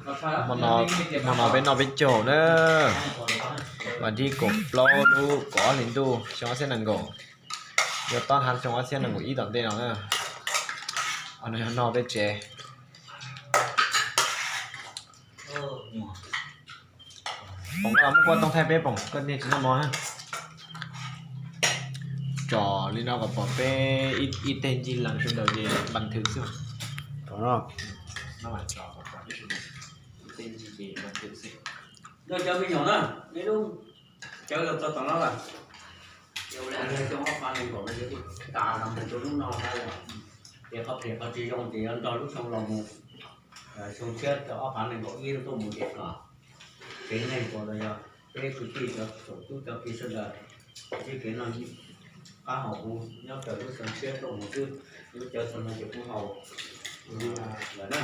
Hmo no, hmo no peb noj peb caug na, vas thib kaum plaub lub kaum ob hlis ntuj xyoo ob txhiab nees nkaum, yuav tob hab xyoo ob txhiab nees nkaum ib tom ntej no na. Qhov no yog noj peb tsev. Poom, koj los muab kua tooj thaij peb Poom, koj niag tsis noj mov na. Tso li no kom pom peb ib teg ncig lees sawv daws ces npas thwv xwb. Cov me nyuam na, ib lub cawv los txog tom no lawm. Xyoo ob phav nees nkaum no ces kuj tas los mus rau hnub no na yom. Ces qhov phem qhov tsis zoo ces yuav nrog lub xyoo los mus, xyoo tshiab rau ob phav nees nkaum ib tuaj mus ces kom kev neeg uas los yog peb kwv tij cov tsoom tub cov ki sawv daws ntsib kev noj qab haus huv nyob raws lub xyoo tshiab tuaj mus xwb. Lub cawv txog no ces kuj haus lawm na.